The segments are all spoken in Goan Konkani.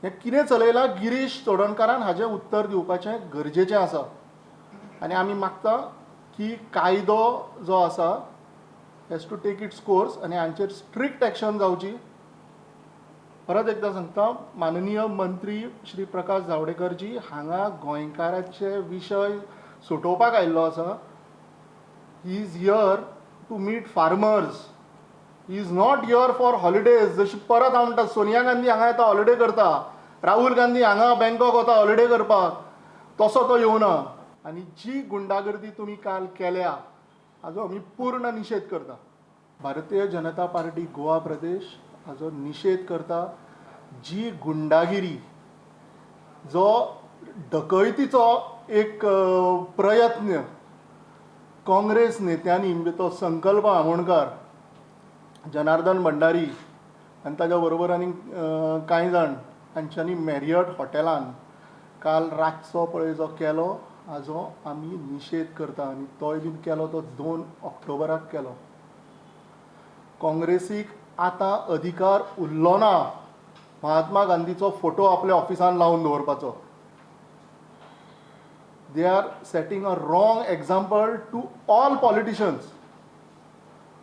हें कितें चलयलां गिरीश चोडणकारान हाजें उत्तर दिवपाचें गरजेचें आसा. आनी आमी मागता की कायदो जो आसा has to take its course आनी हांचेर स्ट्रिक्ट एक्शन जावची. परत एकदां सांगता, माननीय मंत्री श्री प्रकाश जावडेकरजी हांगा गोंयकाराचे विशय सोटोवपाक आयिल्लो आसा. He is here to meet farmers, he is not here for holidays. जशी परत हांव म्हणटा, सोनिया गांधी हांगा येता हॉलिडे करता, राहुल गांधी हांगा बँकॉक वता हॉलिडे करपाक, तसो तो येवना. आनी जी गुंडागर्दी तुमी काल केल्या हाजो आमी पूर्ण निशेध करता. भारतीय जनता पार्टी गोवा प्रदेश हाजो निशेध करता. जी गुंडागिरी, जो डकैतीचो एक प्रयत्न काँग्रेस नेत्यांनी, म्हणजे तो संकल्प आमोणकार, जनार्दन भंडारी आनी ताच्या बरोबर आनी कांय जाण हांच्यांनी मॅरियट हॉटेलान काल रातचो पळय जो केलो हाजो आमी निशेध करता. आनी तोय बीन केलो तो 2 ऑक्टोबराक केलो. काँग्रेसीक आतां अधिकार उरलो ना महात्मा गांधीचो फोटो आपल्या ऑफिसान लावन दवरपाचो. They are setting a wrong example to all politicians.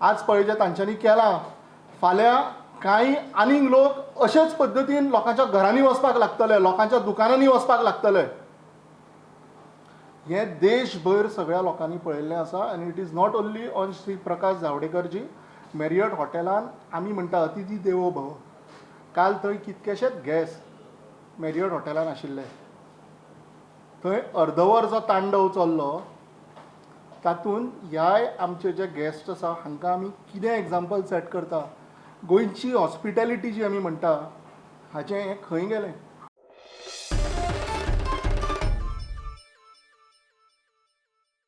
आज पळय जें तांच्यांनी केलां, फाल्यां कांय आनीक लोक अशेच पद्दतीन लोकांच्या घरांनी वचपाक लागतले, लोकांच्या दुकानांनी वचपाक लागतले. हें देशभर सगळ्या लोकांनी पळयल्लें आसा. आनी it is not only on Shri Prakash जावडेकरजी. Marriott हॉटेलान आमी म्हणटा अतिथी देवो भव. काल थंय कितकेशेच गेस्ट मॅरियट हॉटेलान आशिल्ले. थंय अर्दवर जो तांडव चल्लो तातूंत ह्याय आमचे जे गेस्ट आसा हांकां आमी कितें एग्जाम्पल सेट करता? गोंयची हॉस्पिटॅलिटी जी आमी म्हणटा हाचें हें खंय गेलें?